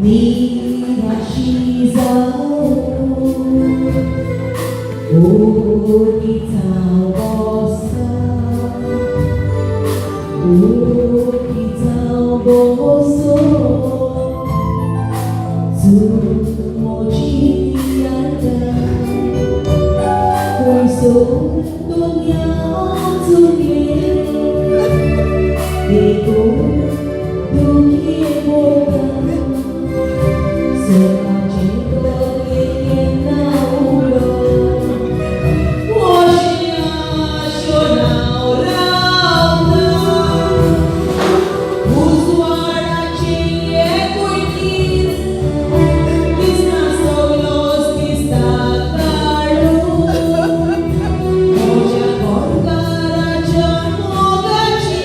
निराशी जावन ओगीच हांव बसतां, ओगीच हांव बसून चूक म्हजी जाता. खंयसर दुनिया चुकलें देखून दुखी भोगता. सदांचें तकलेर केन्ना उडो अशें आशोन हांव रावता. उजवाडाचें एकूय कीर दिसना, सगलोच दिसता काळोख. म्हज्या घरकाराच्या मोगाची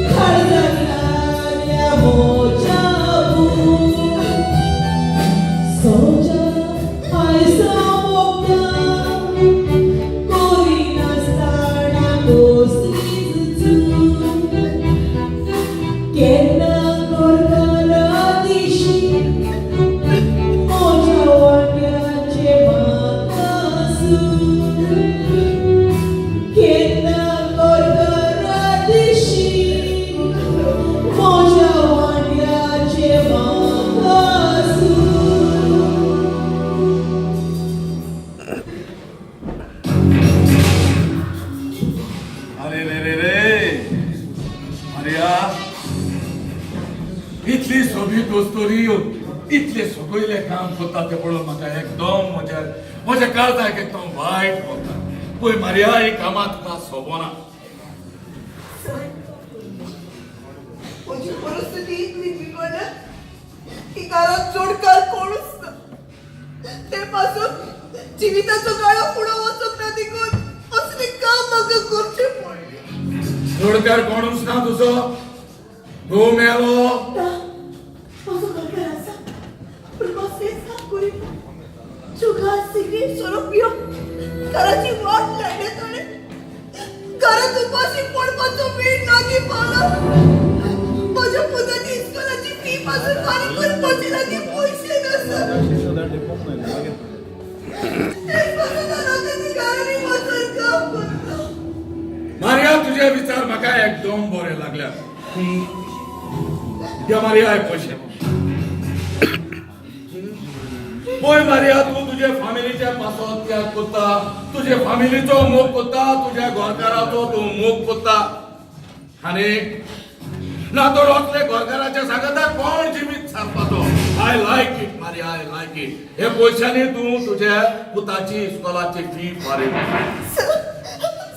काळजाक लागल्या म्हज्या भूक. सोज्या आयज मोगता करिनासतना कसलीच चूक. केन्ना घरकारा दिशी म्हज्या वांट्याचें म्हाका सूख. केन्ना घरकारा दिशी म्हज्या वांट्याचें म्हाका सूख. अरे रे रे रे मारिया, इतली सोबीत वस्तुरी, इतले सगळें काम करता तें पळोवन म्हाका एकदम म्हज्या म्हज्या काळजाक एकदम वायट पडटा. पळय मारिया, ही कामां तुका सोबना. सर, म्हजी परिस्थिती इतली बिगडल्या की घरात जोडकार कोणूच ना. ते पासून जिविताचो गाळो फुडो वचूंक ना, देखून असलें काम म्हाका करचें पडलें. जोडकार कोणूच ना तुजो? घोव मेलो? ना, म्हजो घरकार आसा, पूण कसलेंच काम करिना. जुगार, सिगरेट, सोरो पिवन घराची वाट लायल्या ताणें. घरात उपाशी पडपाचो वेळ लागीं पावला. म्हज्या पुताची इस्कोलाची फी पासून फारीक करपाचे लागीं पयशे ना सर. तेच पासून हांव ताच्या घरांनी वचून काम करता. मारिया, तुजे विचार म्हाका एकदम बरे लागल्या. घे मारिया, हे पयशे. पळय मारिया, तूं तुजे फामिलीच्या पासत त्याग करता, तुजे फामिलीचो मोग करता, तुज्या घरकाराचो तूं मोग करता. आनी ना तर असले घरकाराच्या सांगता कोण जिवीत सारपाचो? I like it, Maria, I like it. हे पयशांनी तूं तुज्या पुताची इस्कोलाची फी फारीक सर,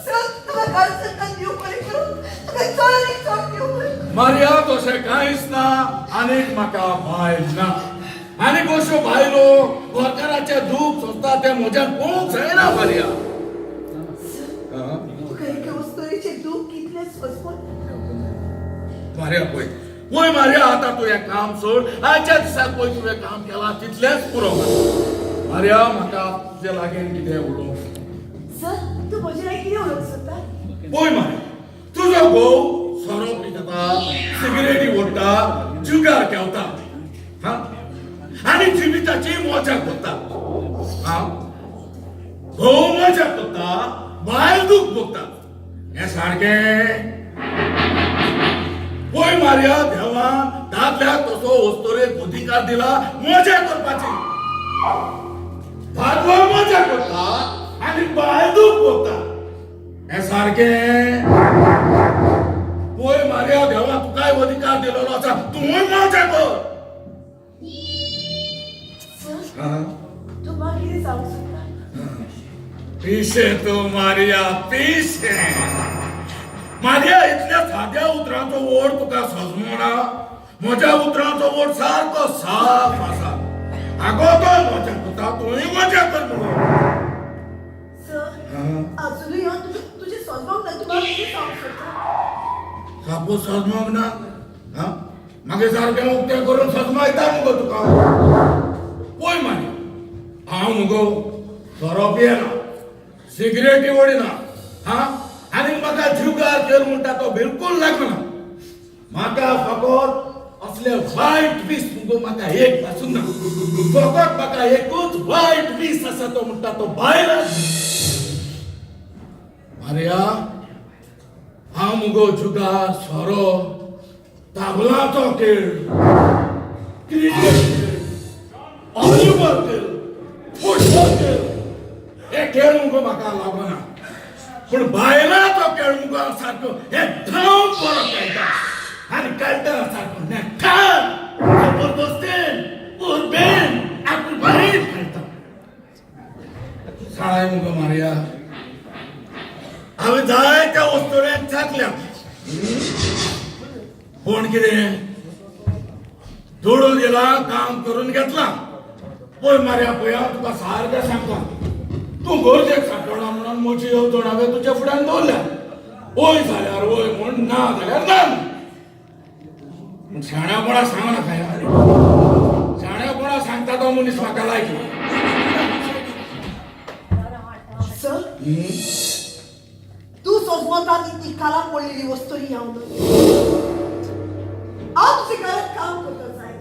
सर, तुका काल सरकार देव बरें करूं. तुका चड आनी चड देव बरें करूं. मारिया, तशें कांयच ना. आनीक म्हाका बायल ना. आनीक अश्यो बायलो घरकाराचें दूख सोंसता तें म्हज्यान पळोवंक जायना, मारिया. सर, तुका एके अस्तुरेचें दूख कितलें सोंसपा. मारिया, पळय पळय मारिया, आतां तूं हें काम सोड. आयच्या दिसाक पळय, तुवें काम केलां तितलेंच पुरो. मारिया, म्हाका तुजे लागीं कितें उलोवंक. सर, तूं म्हजे लागीं कितें उलोवंक सोदता? पळय मारिया, तुजो घोव सोरो पिता, सिगरेटी ओडटा, जुगार खेळटा, हा, आनी जिविताची मजा करता. हा, घोव मजा करता, बायल दूख भोगता, हें सारकें? पळय मारिया, देवान दादल्याक तसो अस्तुरेक अधिकार दिला मजा करपाची. दादलो मजा करता आनी बायल दूख भोगता, हें सारकें? पळय मारिया, देवा तुकाय अधिकार दिलेलो आसा, तूंय मजा कर. सर, हा? तूं म्हाका कितें सांगूंक सोदता? पिशें तूं मारिया, पिशें. मारिया, इतल्या साद्या उतरांचो ओड तुका सजमोना? म्हज्या उतरांचो ओड सारको साफ आसा. आगो, तो मजा करता, तूंय मजा कर म्हणून. सर, अजुनूय हांव तुजें तुजें सजमोंक ना. तूं म्हाका कितें सांगूंक सोदता? सापूस सजमोंक ना? हा, मागीर सारकें उक्तें करून सजमायता मुगो तुका. पळय मागीर, हांव मुगो सोरो पियेना, सिगरेटी ओडिना, हा, आनी म्हाका जुगार खेळ म्हणटा तो बिलकुल लागना. म्हाका फकत असले वायट दीस मुगो म्हाका एक पासून ना. फकत म्हाका एकूच वायट दीस आसा, तो म्हणटा तो बायल. मारिया, हांव मुगो जुगार, सोरो, ताबलाचो खेळ, क्रिकेट खेळ, व्हॉलीबॉल खेळ, फुटबॉल खेळ, हे खेळ मुगो म्हाका लागना. पूण बायलांचो खेळ मुगो हांव सारको एकदम बरो खेळटा आनी खेळटा सारको नेटान, जबरदस्तीन, उर्बेन, आपुलबायेन खेळटा. साळाय मुगो मारिया, हांवें जायत्या वस्तुऱ्यांक चाकल्या, पूण कितें दुडू दिला, काम करून घेतला. पळय मारया, पळय, हांव तुका सारकें सांगता, तूं गरजेक सांपडला म्हणून म्हजी येवजण हांवें तुज्या फुड्यान दवरल्या. वय जाल्यार वय म्हूण, ना जाल्यार ना म्हूण. शाण्यापणा सांग नाका यार. शाण्यापणा सांगता तो मनीस म्हाका लायक. सर, तूं सोजमता ती काला पडलेली वस्तू हांव न्हय. हांव तुजे घरांत काम करता जाय.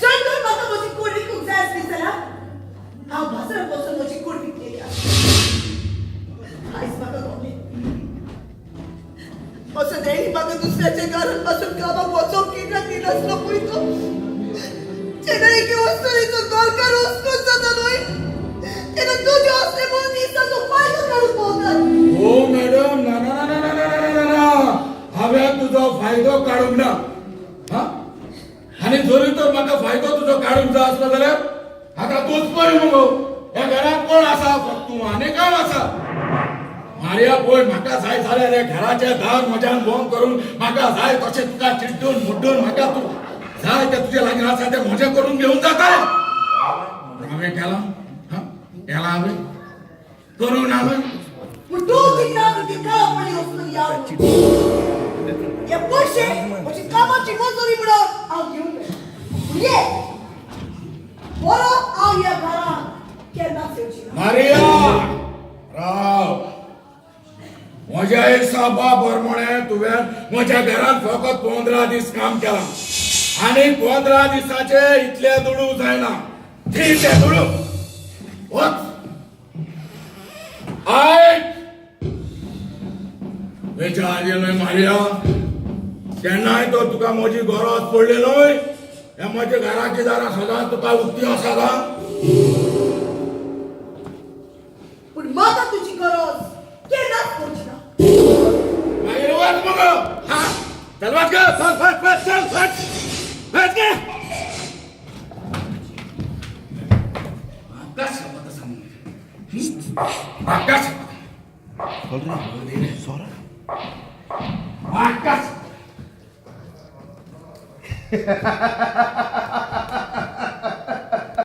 जर तर म्हाका म्हजी कूड विकूंक जाय आसली जाल्यार हांव बाजारांत वचून म्हजी कूड विकलेली आसली. आयज म्हाका गवलें, असो डॅडी म्हाका दुसऱ्याच्या घरांत पासून कामाक वचोंक कित्याक दिनासलो पळय तो. जेन्ना एके वस्तुरेचो घरकार वचकून जाता न्हय, तेन्ना तुजे असले म्हणून दिसाचो फायदो काडूंक पळोवतात. हो मॅडम, ना ना ना ना ना ना ना ना, हांवें तुजो फायदो काडूंक ना. हा, आनी जरी तर म्हाका फायदो तुजो काडूंक जाय आसलो जाल्यार आतां तूंच पळय मुगो, ह्या घरांत कोण आसा? फक्त तूं आनी हांव आसा. मारिया, पळय, म्हाका जाय जाल्यार हे घराचें दार म्हज्यान बंद करून म्हाका जाय तशें तुका चिड्डून मुड्डून म्हाका तूं जाय तें तुजे लागीं आसा तें म्हजें करून घेवन जाता. हांवें केलां? हा, केलां हांवें? करूंक ना हांवें? पूण तूं चिंता ती काळा पडली वस्तू हांव. हे पयशे म्हजी कामाची मजुरी म्हणून हांव घेवन येता. पूण ये परत हांव ह्या घरांत केन्नाच येवची ना. मारिया, राव. म्हज्या हिसाबा प्रमाणे तुवें म्हज्या घरांत फकत 15 दीस काम केलां आनी 15 दिसाचे इतले दुडू जायना. ठीक आहे, दुडू वच. आयक, हेच्या आदी न्हय मारिया, केन्नाय तर तुका म्हजी गरज पडली न्हय, हे म्हज्या घराची दारां सदांच तुका उक्ती आसा. पूण म्हाका तुजी गरज केन्नाच पडची ना. मागीर वच मगो. हा, चल, वच ग, चल, वच वच, चल, वच वच गे. म्हाका शपथ आसा म्हणून, म्हाका शपथ, म्हाका शपथ.